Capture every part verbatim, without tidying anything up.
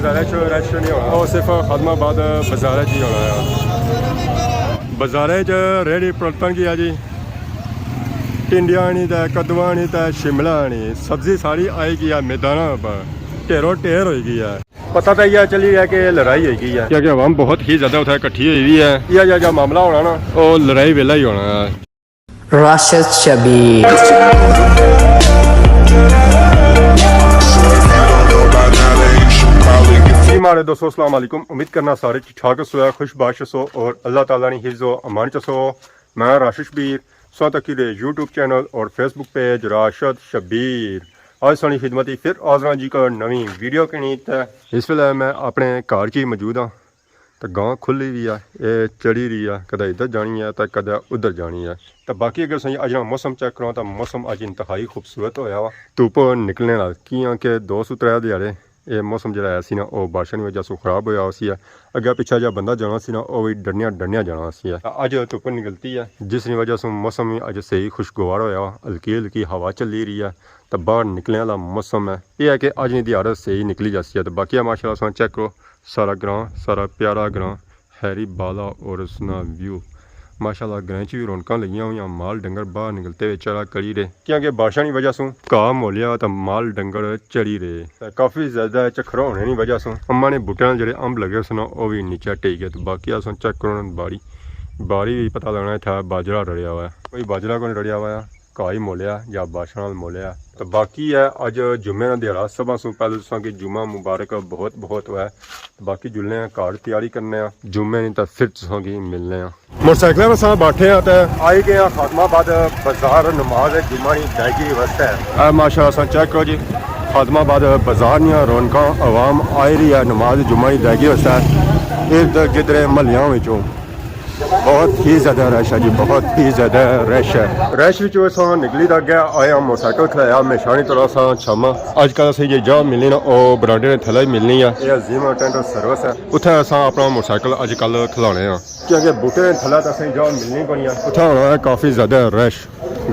بازارے چ رش نہیں ہونا، او صرف خادم آباد بازارے چ ہی ہونا ہے۔ بازارے چ ریڑھی پرلتن کی ہے جی، ٹنڈیاں نی تے کدواں نی تے شملہ نی سبزی ساری آئی گئی ہے میداناں پر، ڈھیرو ڈھیر ہوئی گئی ہے۔ پتہ تاں یہ چلی رہیا کہ لڑائی ہوئی گئی ہے، کیونکہ عوام بہت ہی زیادہ اتھے اکٹھی ہوئی ہوئی ہے۔ یہ جہاں جہاں معاملہ ہونا نا، وہ لڑائی ویلا ہی ہونا ہے۔ راشد شبیر۔ جی ماڑے دوستو، السلام علیکم۔ امید کرنا سارے ٹھیک ٹھاک ہسو، خوش باش ہسو اور اللہ تعالیٰ نی حفظ و امان چ ہسو۔ میں راشد شبیر، سو تکی دے یوٹیوب چینل اور فیس بک پیج راشد شبیر۔ آج سانی خدمت ہی پھر حاضر ہاں جی کو نویں ویڈیو کنی۔ تے اس ویلے میں اپنے گھر چ ہی موجود ہاں۔ تے گاں کھلی وی ہے، اے چڑی رہی ہے، کدے ادھر جانی ہے تے کدے ادھر جانی ہے۔ تے باقی اگر سائیں اج نا موسم چیک کراں تاں موسم اج انتہائی خوبصورت ہویا وا۔ دھوپ نکلنے نال، کیاں کہ دو سو ترے دیہاڑے اے موسم جیڑا ہے سی نا، او بارشاں نی وجہ سوں خراب ہویا ہوسی ہے۔ اگے پچھے جا بندہ جانا سی نا، او وی ڈنڈیاں ڈنڈیاں جانا سی ہے۔ اج دھوپ نکلتی ہے، جس نی وجہ سوں موسم وی اج صحیح خوشگوار ہویا وا، ہلکی ہلکی ہوا چلی رہی ہے۔ تے باہر نکلنے والا موسم ہے۔ اے ہے کہ اج نی دیہاڑ صحیح نکلی جاسی ہے۔ تے باقی ماشاءاللہ ساں چیک کرو، سارا گراں، سارا پیارا گراں، ہیری بالا اور اس نا ویو۔ ماشاءاللہ گراں چ وی رونقاں لگیاں ہویاں، مال ڈنگر باہر نکلتے ہوئے چرا کری رہے، کیونکہ بارشاں نی وجہ سوں گھاہ مولیا تے مال ڈنگر چری رہے۔ تے کافی زیادہ چکھرا ہونے نی وجہ سوں اماں نے بوٹے نال جڑے امب لگے سن، او وی نیچے ٹہی گئے۔ تے باقی اساں چیک کرو نا باری، باری وی پتہ لگنا اتھا باجرا رڑیا ہوا ہے، کوئی باجرا کوئی رڑیا ہوا ہے۔ گھاہ ہی مولیا یا بارشاں نال مولیا۔ تے باقی ہے اج جمعے نا دیہاڑا، سبھاں سوں پہلے تساں کی جمعہ مبارک بہت بہت ہوئے۔ تے باقی جلنے آں گھر تیاری کرنے آں جمعے نی، تے پھر تساں کی ملنے آں۔ موٹر سائیکل پر اساں بیٹھے آں تے آئی گئے آں خادم آباد بازار نماز جمعہ نی ادائیگی واسطے۔ اے ماشاءاللہ اساں چیک کرو جی، خادم آباد بازار نیاں رونقاں، عوام آئی رہی ہے نماز جمعہ نی ادائیگی واسطے۔ ادھر جدھر محلیاں وچوں بہت ہی زیادہ رش ہے جی، بہت ہی زیادہ رش ہے۔ رش وچوں اساں نکلی تے اگے آئے آں، موٹر سائیکل کھلایا ہمیشہ نی طرح اساں چھاما۔ اج کل اساں جے جاہ ملنی نا، او برانڈے نے تھلے ہی ملنی ہے۔ اے عظیم ٹینٹ سروس ہے، اتھے اساں اپنا موٹر سائیکل اج کل کھلانے آں، کیونکہ بوٹے نے تھلے تے اساں جاہ ملنی کونی ہے۔ اتھے ہونا ہے کافی زیادہ رش۔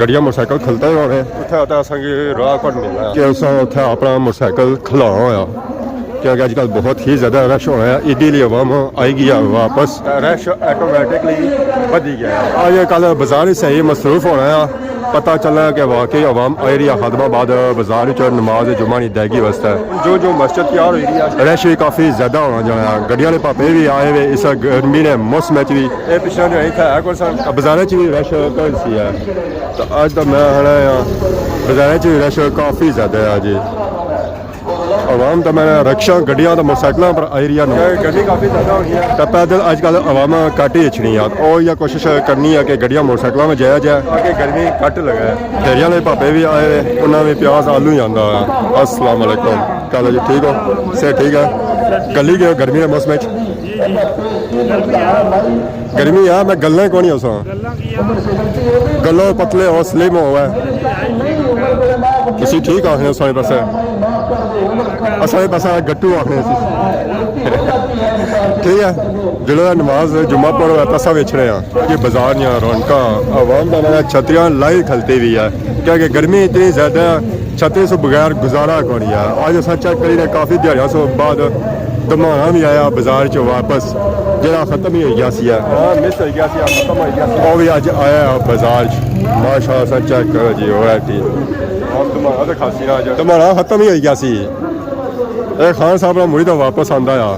گڈیاں موٹر سائیکل کھلتا ہی ہونے۔ اتھے آتا اساں کی راہ کٹ ملنا ہے کہ اساں اتھے اپنا موٹر سائیکل کھلانا ہویا، کیونکہ اج کل بہت ہی زیادہ رش ہونا ہے۔ عیدی لیے عوام آئی گیا واپس، رش آٹومیٹکلی ودھی گیا ہے۔ اج کل بازار ہی صحیح مصروف ہونا ہے، پتہ چلنا ہے کہ واقعی عوام آئی رہی ہے خادم آباد بازار وچ نماز جمعہ نی ادائیگی واسطے۔ جو جو مسجد تیار ہوئی رہی ہے، رش بھی کافی زیادہ ہونا جانا ہے۔ گڈیاں والے پاپے بھی آئے ہوئے اس گرمی نے موسم وچ بھی۔ اے پچھلے جو اتھے ہے کون سا بازار وچ بھی رش کون سی ہے۔ تو اج تو میں آنا ہاں، بازار چ رش کافی زیادہ ہے جی۔ عوام تو میں رکشاں، گڈیاں تے موٹر سائیکلاں پر آئی رہی ہے۔ گرمی کافی زیادہ ہونی ہے۔ تو پیدل اج کل عوام گھٹ ہی اچھنی ہے۔ او یہ کوشش کرنی ہے کہ گڈیاں موٹر سائیکلاں میں جایا جائے تاکہ گرمی گھٹ لگے۔ پھیریاں والے پاپے بھی آئے ہوئے، انہاں بھی پیاز آلو ہی آندا ہے۔ السلام علیکم، کیا حال ہے جی؟ ٹھیک ہو؟ صحت ٹھیک ہے؟ گلی گئے گرمی کے موسم وچ؟ گرمی ہے، میں گلنا ہی کونی اساں۔ گلو پتلے ہو، سلیم ہو ہے۔ تسی ٹھیک آخنے ہو سارے پاسے۔ اساں پاسے گٹو آخنے سی۔ ٹھیک ہے، جلو نماز جمعہ پڑھو ہے، تساں وچ رہے ہاں۔ یہ بازار نیاں رونقاں، عوام دا ناں چھتریاں لائی کھلتی ہوئی ہے، کیونکہ گرمی اتنی زیادہ ہے، چھتری سے بغیر گزارا کونی ہے۔ آج اساں چیک کری رہے، کافی دیہاڑیاں سے بعد دمانا بھی آیا بازار چ واپس، جڑا ختم ہی ہوئی گیا سی ہے۔ ہاں، مس ہوئی گیا سی، ختم ہوئی گیا سی۔ او بھی اج آیا ہے بازار چ۔ ماشاءاللہ، اساں چیک کرو جی، ورائٹی۔ ہاں، دمانا تے کھاسی نا اج۔ دمانا ختم ہی ہوئی گیا سی۔ اے خان صاحب نا مڑی تو واپس آندا آ۔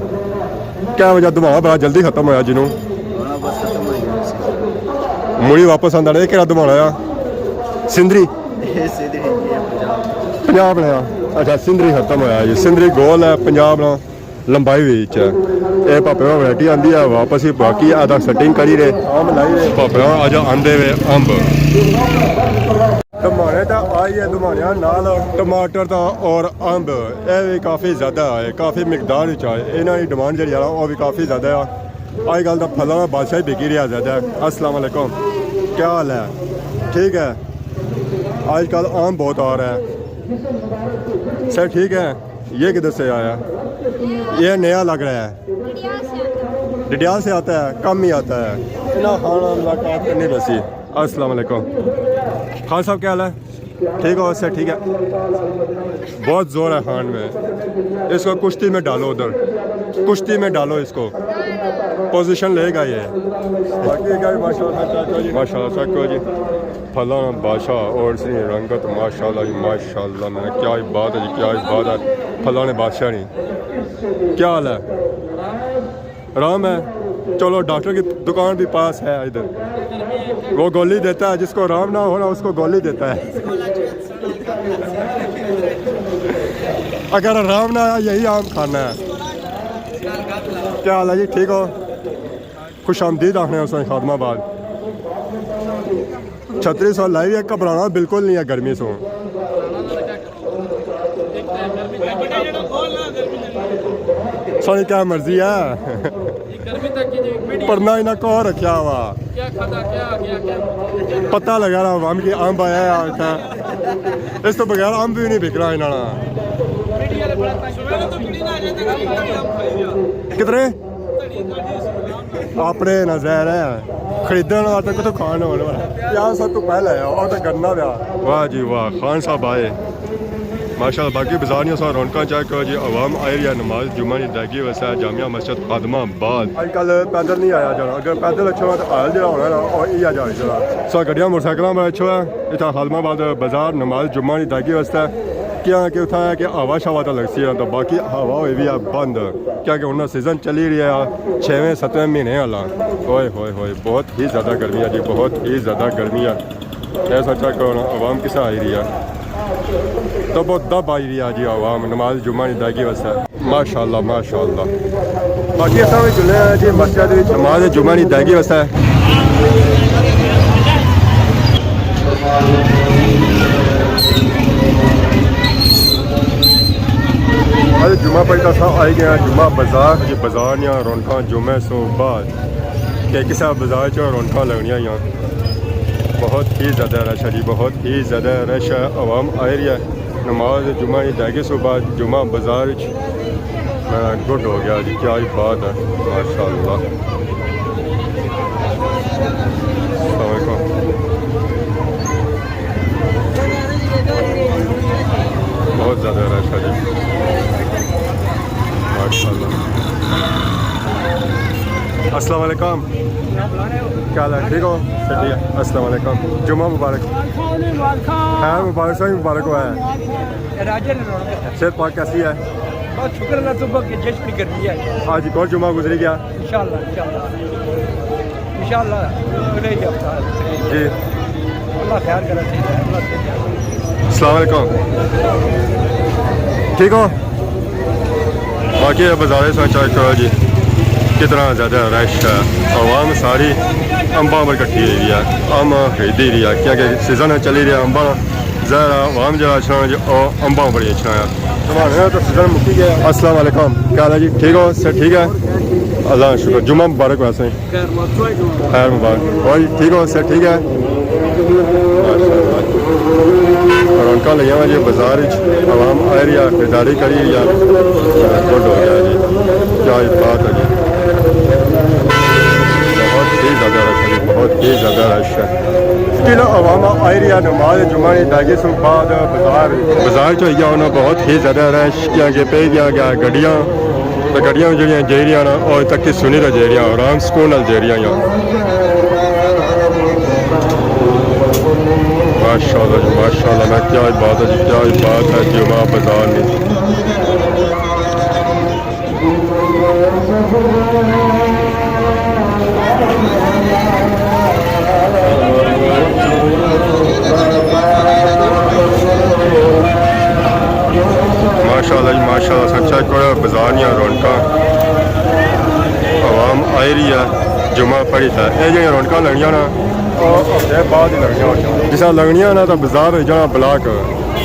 کیا وجہ دمانا بڑا جلدی ختم ہویا جنوں؟ ہاں، بس ختم ہو گیا اس کا۔ مڑی واپس آندا رہے، کہڑا دمانا آ؟ سندری؟ اے سندری نہیں ہے، پنجاب۔ پنجاب نا آ۔ اچھا، سندری ختم ہویا جی۔ سندری گول ہے، پنجاب نا لمبائی وچ ہے۔ اے پاپے نا ورائٹی آندی ہے، واپس ہی باقی آدھا سیٹنگ کری رہے۔ پاپے نا اج آندے وے امب۔ دمانے تے آئی ہے، دمانیاں نال ٹماٹر تے اور امب، اے بھی کافی زیادہ ہے، کافی مقدار وچ آئے۔ انہاں دی ڈیمانڈ جڑی ہے نا، او بھی کافی زیادہ ہے۔ اج کل دا پھلاں دا بادشاہ ہی بکی رہیا زیادہ۔ السلام علیکم، کیا حال ہے؟ ٹھیک ہے، اج کل آم بہت آ رہا ہے۔ سر ٹھیک ہے، یہ کدھر سے آیا؟ یہ نیا لگ رہا ہے۔ ڈڈیال سے آتا ہے، کم ہی آتا ہے۔ اتنا کھانا ملاقات کرنی پسی۔ السلام علیکم۔ خان صاحب، کیا حال ہے؟ ٹھیک ہو، اس سے ٹھیک ہے۔ بہت زور ہے ہارن میں۔ اس کو کشتی میں ڈالو ادھر، کشتی میں ڈالو اس کو۔ پوزیشن لے گا یہ۔ باقی یہ کیا ہے، ماشاءاللہ، چیک کرو جی، ماشاءاللہ، چیک کرو جی۔ پھلاں بادشاہ اور سی رنگت، ماشاءاللہ جی، ماشاءاللہ، میں نے کیا ہی بات ہے جی، کیا ہی بات ہے۔ پھلاں نے بادشاہ نہیں، کیا حال ہے؟ آرام ہے۔ چلو، ڈاکٹر کی دکان بھی پاس ہے ادھر۔ وہ گولی دیتا ہے، جس کو آرام نہ ہو نا، اس کو گولی دیتا ہے۔ اگر آرام نہ آیا، یہی آم کھانا ہے۔ کیا حال ہے جی؟ ٹھیک ہو؟ خوش آمدید آخنے اس خادم آباد۔ چھتری سو لائی ہے، گھبرانا بالکل نہیں ہے گرمی سوں۔ ساری کیا مرضی ہے۔ پڑھنا انہاں کو رکھیا ہوا۔ پتہ لگا رہا عوام کی امب آیا ہے اتھا۔ اس تو بغیر امب بھی نہیں بکنا انہاں نا۔ کتنے؟ اپنے نہ زہر ہے، خریدن والا تے کتھوں کھان ہونے والا۔ پیاز سب تو پہلے آیا، او تے گننا پیا۔ واہ جی واہ، خان صاحب آئے۔ ماشاءاللہ، باقی بازار نیاں ساں رونقاں چیک کرو جی، عوام آئی رہی ہے نماز جمعہ نی ادائیگی واسطے جامع مسجد خادم آباد۔ اج کل پیدل نہیں آیا جانا، اگر پیدل اچھو تے حال جڑا ہونا نا، او ایہا جانا۔ سا گڈیاں موٹر سائیکلاں پر اچھو ہے، اتھا خادم آباد بازار نماز جمعہ نی ادائیگی واسطے، کیاں کہ اتھا ہے کہ ہوا شوا تے لگسی ہے، تو باقی ہوا ہوئی بھی ہے بند۔ کیا کہ ہن سیزن چلی رہیا ہے، چھیویں ستویں مہینے آلا۔ اوئے ہوئے ہوئے، بہت ہی زیادہ گرمی ہے جی، بہت ہی زیادہ گرمی ہے۔ ایسا چیک کرو نا، عوام کسا آئی رہی ہے، تو بہت دب آئی رہی ہے جی عوام نماز جمعہ نی ادائیگی واسطے۔ ماشاءاللہ، ماشاءاللہ۔ باقی اساں وی چلے ہیں جی مسجد وچ نماز جمعہ نی ادائیگی واسطے۔ اج جمعہ پڑھ تے اساں آئی گئے ہیں جمعہ بازار، جی بازار نیاں رونقاں جمعے سوں بعد۔ کہ کسا بازار چ رونقاں لگنیاں ہویاں۔ بہت ہی زیادہ رش ہے جی، بہت ہی زیادہ رش ہے، عوام آئی رہی ہے۔ نماز جمعہ نی ادائیگی سوں بعد جمعہ بازار وچ، میں گڈ ہو گیا جی، کیا ہی بات ہے، ماشاءاللہ۔ السلام علیکم۔ بہت زیادہ رش ہے جی، ماشاءاللہ۔ السلام علیکم۔ کیا حال ہے؟ ٹھیک ہو؟ سر، ٹھیک ہے۔ السلام علیکم۔ جمعہ مبارک۔ خیر مبارک، سائیں، مبارک ہوا ہے۔ صحت پاک کیسی ہے؟ بس شکر اللہ، صبح کی جشن گرمی ہے۔ آج ایک اور جمعہ گزری گیا۔ انشاءاللہ، انشاءاللہ۔ انشاءاللہ، اگلے ہی ہفتہ۔ جی۔ اللہ خیر کرے، ٹھیک ہے، اللہ خیر کرے۔ السلام علیکم۔ ٹھیک ہو؟ باقی بازار سا چیک کرو جی، کتنا زیادہ رش ہے۔ عوام ساری امباں پر کٹھی ہوئی ہے، امب خریدی رہی ہے، کیونکہ سیزن چلی رہیا امباں نا۔ ظاہر ہے عوام جڑا اچھنا جو او امباں پر ہی اچھنا ہے۔ زمانے نا تو سیزن مکی گیا۔ السلام علیکم، کیا حال ہے جی؟ ٹھیک ہو؟ سر، ٹھیک ہے؟ اللہ کا شکر، جمعہ مبارک ہو سائیں۔ خیر مبارک۔ خیر مبارک۔ اور جی ٹھیک ہو؟ سر، ٹھیک ہے؟ رونقاں لگیاں ہوئیاں جی بازار وچ، عوام آئی رہی ہے، خریداری کری رہی ہے۔ گڈ ہو گیا جی، کیا ہی بات ہے جی، بہت ہی زیادہ رش ہے جی، بہت ہی زیادہ رش ہے۔ سٹل عوام آئی رہی ہے نماز جمعہ نی ادائیگی سوں بعد بازار۔ بازار چ ہوئی گیا ہونا بہت ہی زیادہ رش، کیونکہ پہ گیا گیا گڈیاں، تے گڈیاں جڑیاں جائی رہیاں نا، اور تک کی سنی تے جائی رہیاں، آرام سکون نال جائی رہیاں۔ ماشاءاللہ جی، ماشاءاللہ، میں کیا ہی بات ہے جی، کیا ہی بات ہے جمعہ بازار نی۔ ماشاءاللہ جی، ماشاءاللہ، سا چیک کرو بازار نیاں رونقاں، عوام آئی رہی ہے، جمعہ پڑھی تھا۔ اے جیہڑیاں رونقاں لگنیاں نا، او ہفتے بعد ہی لگنیاں ہوندیاں۔ جس طرح لگنیاں نا، تاں بازار ہوئی جانا بلاک۔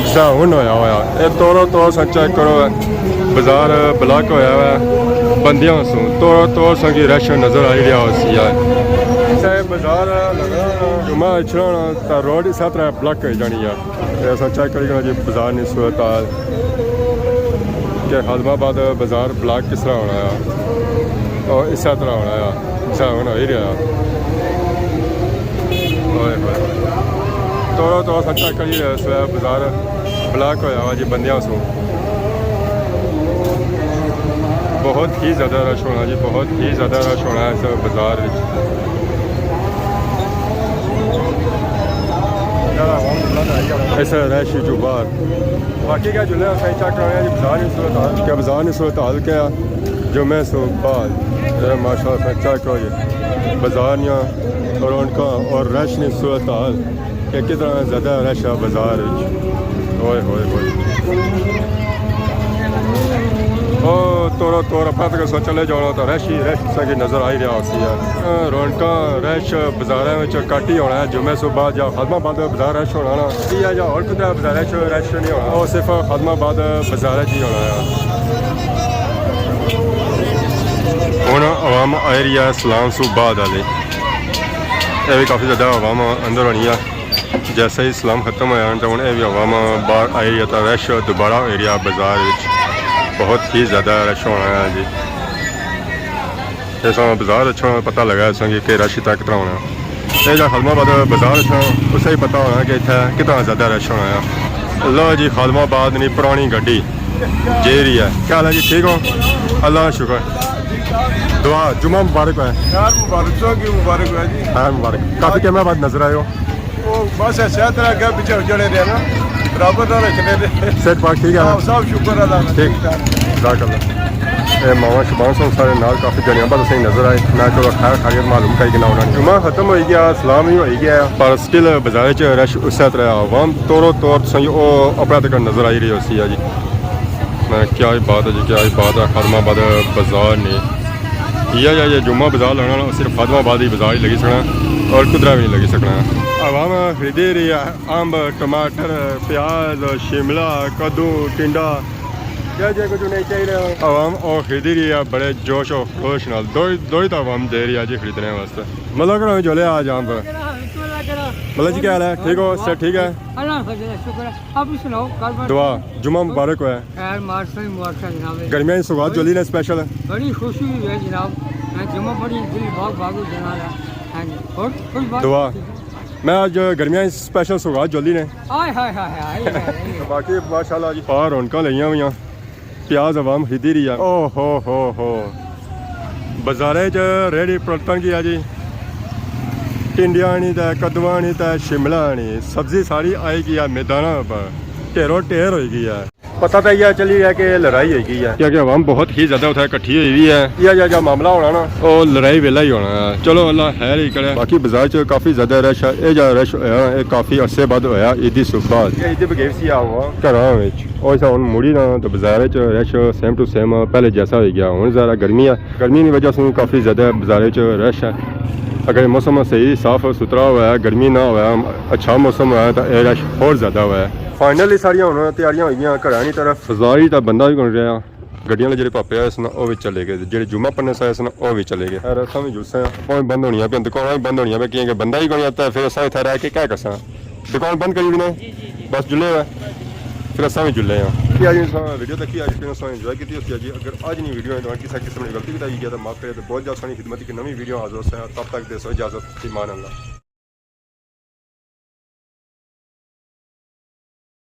جسا ہن ہویا ہویا۔ اے توڑو توڑ سا چیک کرو، بازار بلاک ہویا ہوا ہے بندیاں سوں۔ توڑو توڑ سا کی رش نظر آئی رہیا ہوسی ہے۔ جسا اے بازار لگنا نا، جمعہ اچھنا نا، تاں روڈ اسا طرح بلاک ہوئی جانی ہے۔ اے اساں چیک کری گنا جی بازار نی صورتحال کہ خادم آباد بازار بلاک کس طرح ہونا ہے، اور اسا طرح ہونا ہے۔ اچھا، ہن ہوئی رہیا۔ اوئے ہوئے۔ تورو تورو سچا کری رہے، اس ویلے بازار بلاک ہویا ہوا جی بندیاں سوں۔ بہت ہی زیادہ رش ہونا جی، بہت ہی زیادہ رش ہونا ہے اس بازار وچ۔ اس رش وچوں باہر باقی کیا جلے اساں چیک کرانے ہیں جی بازار نی صورت حال، کیا بازار نی صورت حال کیا ہے؟ جمعے سو بعد ذرا ماشاءاللہ اساں چیک کرو جی بازار نیاں رونقاں اور رش نی صورت حال کہ کتنا زیادہ رش ہے بازار وچ۔ اوئے ہوئے ہوئے۔ او تورو تور اپنا تک سو چلے جاؤ تو رش ہی رش تساں کی نظر آئی رہا ہوسی ہے۔ رونقاں رش بازاراں وچ گھٹ ہی ہونا ہے، جمعے سو بعد یا خادم آباد بازار رش ہونا نا، یا یا ہور کدھر بازار رش رش نہیں ہونا، او صرف خادم آباد بازار وچ ہی ہونا ہے۔ ہن عوام آئی رہی ہے سلام سو بعد آلے، اے وی کافی زیادہ عوام اندر ہونی ہے۔ جیسے ہی سلام ختم ہویا نا، تو ہن اے وی عوام باہر آئی رہی ہے، تو رش دوبارہ ہوئی رہیا بازار وچ، بہت ہی زیادہ رش ہونا ہے جی۔ اس طرح بازار اچھا پتہ لگا اساں کی کہ رش اتنا کتنا ہونا۔ اے جا خادم آباد بازار اچھا، اسے ہی پتہ ہونا کہ اتھے کتنا زیادہ رش ہونا ہے۔ لو جی، خادم آباد نی پرانی گڈی جے رہی ہے۔ کیا حال ہے جی؟ ٹھیک ہو؟ اللہ کا شکر۔ دعا، جمعہ مبارک ہے۔ خیر مبارک، سو کی مبارک ہے جی۔ خیر مبارک۔ کافی ٹائم بعد نظر آئے ہو۔ او بس ایسے طرح اگے پیچھے جڑے رہے نا، برابر نہ رکھنے دے۔ صحت پاک ٹھیک ہے نا؟ ہاں، سب شکر اللہ کا، ٹھیک۔ ٹھیک ٹھاک۔ جزاک اللہ۔ اے ماما شبان سن سارے نال کافی جنے بعد اسیں نظر آئے۔ میں چلو خیر خیریت معلوم کری کنا انہاں نے۔ جمعہ ختم ہوئی گیا، سلام ہی ہوئی گیا، پر سٹل بازار وچ رش اسے طرح عوام تورو تور تساں کی او اپنا تک نظر آئی رہی ہوسی ہے جی۔ میں کیا ہی بات ہے جی، کیا ہی بات ہے، خادم آباد بازار نے۔ یا یا یہ جمعہ بازار لگنا نا، صرف خادم آباد ہی بازار ہی لگی سکنا اور کدرا بھی نہیں لگی سکنا۔ عوام خریدی رہی ہے امب، ٹماٹر، پیاز، شملہ، کدو، ٹنڈا، جے جے کچھ نہیں چاہیے۔ عوام او خریدی رہی ہے بڑے جوش و خروش نال۔ دو ہی، دو ہی تو عوام جائی رہی ہے جی خریدنے واسطے۔ مطلب کہ جولے آج امب۔ مطلب جی کیا حال ہے؟ ٹھیک ہو؟ صحت ٹھیک ہے؟ اللہ کا فضل ہے، شکر ہے۔ آپ بھی سناؤ، گھر بار؟ دعا، جمعہ مبارک ہویا۔ خیر مار، سوئی مبارک ہے جناب۔ گرمیاں کی سوغات جولی نے اسپیشل۔ بڑی خوشی ہوئی ہے جناب، میں جمعہ پڑھی دل باغ باغ جنا رہا۔ ہاں جی، اور کوئی بات؟ دعا، میں آج گرمیاں کی اسپیشل سوغات جولی نے۔ ہائے ہائے ہائے ہائے، ہائے ہائے۔ باقی ماشاءاللہ جی پار رونقاں لگیاں ہوئیاں، پیاز عوام خریدی رہی ہے۔ او ہو ہو ہو، بازارے چ ریڑھی پرلتن کی ہے جی، ٹنڈیاں نی تے کدواں نی تے شملہ نی سبزی ساری آئی گئی ہے میداناں پر، ڈھیرو ڈھیر ہوئی گئی ہے۔ پتہ تاں یہ چلی رہا کہ لڑائی ہوئی گئی ہے، کیونکہ عوام بہت ہی زیادہ اتھے اکٹھی ہوئی ہوئی ہے۔ یہ جا جا معاملہ ہونا نا، او لڑائی ویلا ہی ہونا ہے۔ چلو اللہ خیر ہی کرے۔ باقی بازار چ کافی زیادہ رش ہے، اے جا رش ہویا ہے، اے کافی عرصے بعد ہویا، عید دی صبح۔ یہ عید بغیر سی آؤ ہاں گھراں وچ۔ او ایسا ہن مڑی نا تو بازار چ رش سیم ٹو سیم پہلے جیسا ہوئی گیا۔ ہن ذرا گرمی ہے، گرمی دی وجہ سے کافی زیادہ بازار چ رش ہے۔ اگر موسم صحیح صاف ستھرا ہوا ہے، گرمی نہ ہوا، اچھا موسم ہوا تو اے رش ہور زیادہ ہوا ہے۔ فائنلی ساریاں ہن تیاریاں ہوئی گیاں گھراں نی طرف۔ بازار ہی تاں بندہ وی کون رہیا، گڈیاں آلے جیڑھے پاپے آئے سن او وی چلے گئے، جیڑھے جمعہ پڑھنے آئے سن او وی چلے گئے۔ خیر اساں وی جلسے آں، اپاں وی بند ہونیاں پیاں، دکاناں وی بند ہونیاں پیاں، کیونکہ بندہ ہی کونی آتا، فیر اساں اتھے رہ کے کیا کرساں؟ دکان بند کری اوڑی نے، بس جلے ہوئے، فیر اساں وی جلے آں۔ کہ اج اساں ویڈیو تکی، اج تساں انجوائے کیتی ہوسی جی۔ اگر اج نی ویڈیو نے تساں کسے قسم نی غلطی کیتی ہوئی ہے تاں معاف کرے، تے بہت جلد ساڑی خدمت اچ نوی ویڈیو حاضر ہوسے، تب تک دیسو اجازت، ایمان اللہ۔